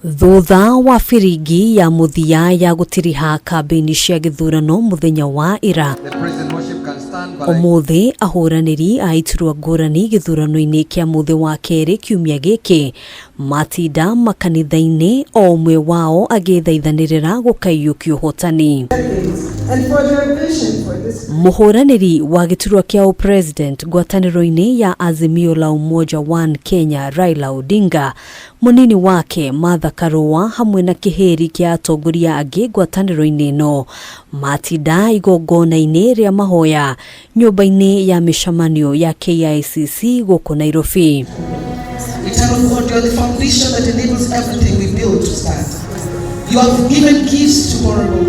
Thutha wa biringi ya mũthia ya gũtiriha kambĩini cia gĩthurano mũthenya wa ira, ũmũthĩ ahũranĩri a iturwa ngũrani gĩthurano-inĩ kĩa mũthĩ wa kerĩ kiumia gĩkĩ matinda makanitha-inĩ o ũmwe wao agĩthaithanĩrĩra gũkaiyũkia ũhotani. Mũhũranĩri wa gĩturwa kĩa ũpresident ngwatanĩro-inĩ ya Azimio la Umoja One Kenya Raila Odinga, mũnini wake Martha Karũa hamwe na kĩhĩri kĩa atongoria angĩ ngwatanĩro-inĩ ĩno matinda igongona-inĩ rĩa mahoya nyũmba-inĩ ya mĩcemanio ya KICC gũkũ Nairobi. Eternal God, you are the foundation that enables everything we build to stand. You have given gifts to Honorable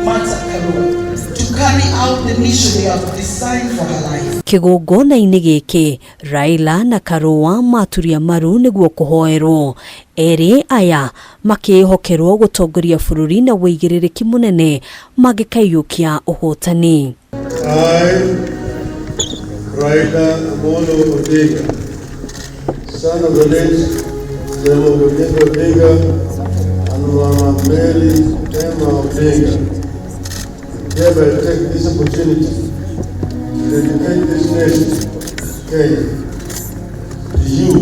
Martha Karua to carry out the mission you have designed for her life. Kĩgongona-inĩ gĩkĩ Raila na Karũa maturia maru nĩguo kũhoerwo. Erĩ aya makĩĩhokerwo gũtongoria bũrũri na wĩigĩrĩrĩki mũnene mangĩkaiyũkia ũhotani. I, Raila Amolo Odinga, son of the late Jaramogi Oginga Odinga and Mama Mary Emma Odinga, hereby take this opportunity to dedicate this nation, Kenya, to you,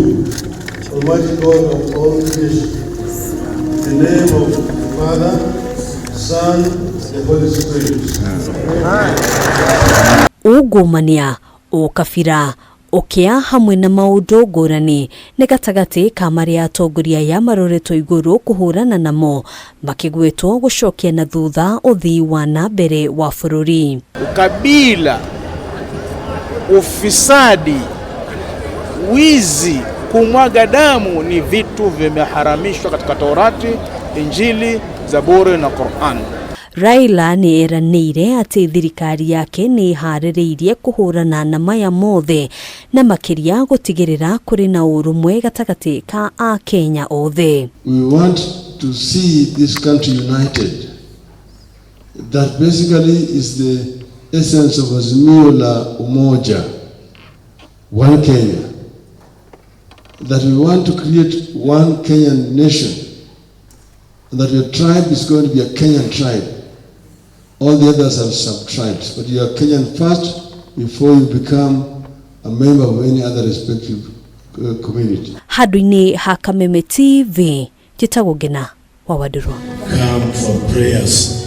Almighty God of all creation, in the name of the Father, Son, and the Holy Spirit. Ungumania, ũkabira, ũkĩa hamwe na maũndũ ngũrani nĩ gatagatĩ ka marĩa atongoria aya maroretwo igũrũ kũhũrana namo makĩgwetwo gũcokia na thutha ũthii wa na mbere wa bũrũri. Ukabila, ufisadi, wizi, kumwaga damu ni vitu vimeharamishwa katika Taurati, Injili, Zaburi na Qur'an. Raila nĩ eranĩire atĩ thirikari yake nĩ ĩharĩrĩirie kũhũrana na maya mothe na makĩria gũtigĩrĩra kũrĩ na ũrũmwe gatagatĩ ka Akenya othe. We want to see this country united. That basically is the essence of Azimio la Umoja, one Kenya. That we want to create one Kenyan nation, and that your tribe is going to be a Kenyan tribe. All the others are sub-tribes, but you are Kenyan first before you become a member of any other respective community. Handũ-inĩ ha Kameme TV, njĩtagwo Ngena wa Wandũrwa. Come for prayers.